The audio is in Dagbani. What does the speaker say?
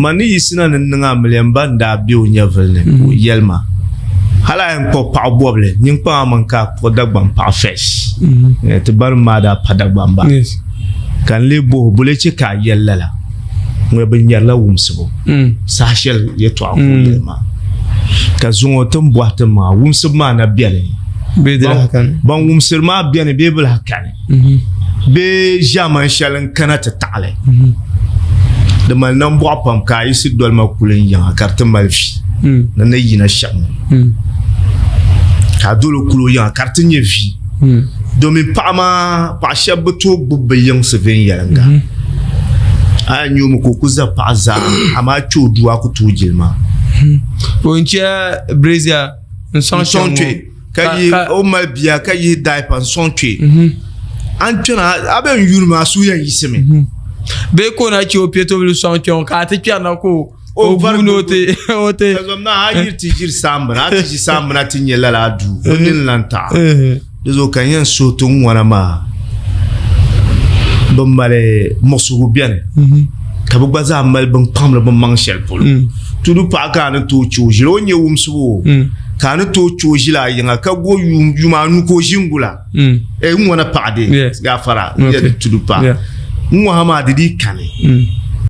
Ma ni yiɣisina ni n niŋ amiliya m ba n-daa be o nyɛvili ni ka o yɛli ma, Hal a yɛn kpuɣi paɣ bɔbili, nyin kpaŋ a maŋ ka a kpuɣi Dagbaŋ paɣa first. Ti banim maa daa pa Dagbaŋ ba. Ka n lee bɔh o, Bɔ lee chɛ ka a yɛli lala? Ŋɔ bi nyarila wumsibu saha shɛli yɛtɔɣa ka o yɛli maa. Ka zuŋɔ ti ni bɔhi ti maŋa, wumsibu maa na beni? Ban wumsiri maa beni bee bɛ lahi kani? Bee ʒiɛmani shɛli n-kana ti taɣi li? Di mali nambɔɣu pam ka a yiɣisi doli ma kuli n yiŋa ka di ti mali vi ni ni yina shɛm ŋɔ. Ka a doli o kuli o yiŋa ka di ti nyɛ vi. Domin paɣa maa paɣa shɛba bi tooi gbubi bɛ yiŋsi viɛnyɛliŋga. A yɛn nya o mi ka o ku za paɣa zaa amaa a kpe o duu a ku tooi jili maa. O n chɛ brazier n sɔŋ kpe ka yihi o mali bia ka yihi diaper n sɔŋ kpe a ni kpɛna a bɛ n yuuni maa a suhu yɛn yiɣisimi. Bee ka o na chɛ o piɛtobili sɔŋ kpe ŋɔ ka a ti kpɛrina ka o o guui ni o ti o ti. Ka zom na a yiri ti ʒiri saambina a ti ʒi saambina ti nyɛ lala a duu o nini lan taɣi di zuɣu ka n yɛn suhi ti ŋɔna maa bɛ mali muɣisigu bɛni ka bɛ gba zaa mali bin kpaŋdi bɛ maŋ shɛli polo tudu paɣa ka a ni tooi chɛ o ʒili o ni nyɛ wumsibu o ka a ni tooi chɛ o ʒili a yiŋa ka go yuma anu ka o ʒi n-gula Eh, n ŋɔna paɣa de gaafara n yɛli tudu paɣa n ŋɔha maa di dii kani.